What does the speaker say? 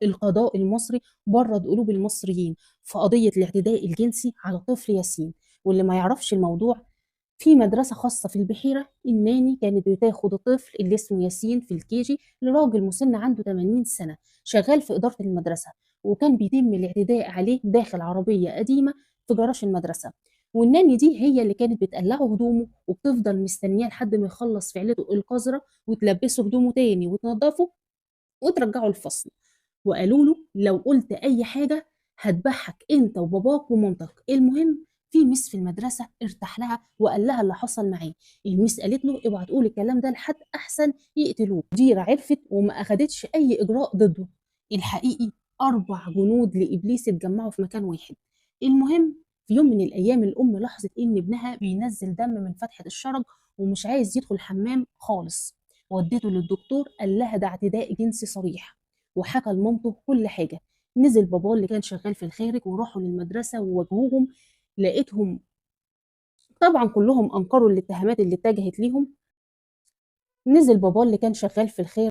القضاء المصري برد قلوب المصريين في قضية الاعتداء الجنسي على طفل ياسين. واللي ما يعرفش الموضوع، في مدرسة خاصة في البحيرة الناني كانت بتاخد الطفل اللي اسمه ياسين في الكيجي لراجل مسن عنده 80 سنة شغال في إدارة المدرسة، وكان بيتم الاعتداء عليه داخل عربية قديمة في جراج المدرسة. والناني دي هي اللي كانت بتقلعه هدومه وبتفضل مستنياه لحد ما يخلص فعلته القذرة وتلبسه هدومه تاني وتنضفه وترجعه الفصل. وقالوا له لو قلت أي حاجة هذبحك أنت وباباك ومامتك. المهم في مس في المدرسة ارتاح لها وقال لها اللي حصل معاه. المس قالت له اوعى تقول الكلام ده لحد، أحسن يقتلوه. ديرة عرفت وما أخدتش أي إجراء ضده. الحقيقي 4 جنود لإبليس اتجمعوا في مكان واحد. المهم في يوم من الأيام الأم لاحظت إن ابنها بينزل دم من فتحة الشرج ومش عايز يدخل الحمام خالص. ودته للدكتور، قال لها ده اعتداء جنسي صريح، وحكى لمامته كل حاجة. نزل باباه اللي كان شغال في الخارج وراحوا للمدرسة وواجهوهم. لقيتهم طبعا كلهم أنكروا الاتهامات اللي اتجهت ليهم. نزل باباه اللي كان شغال في الخارج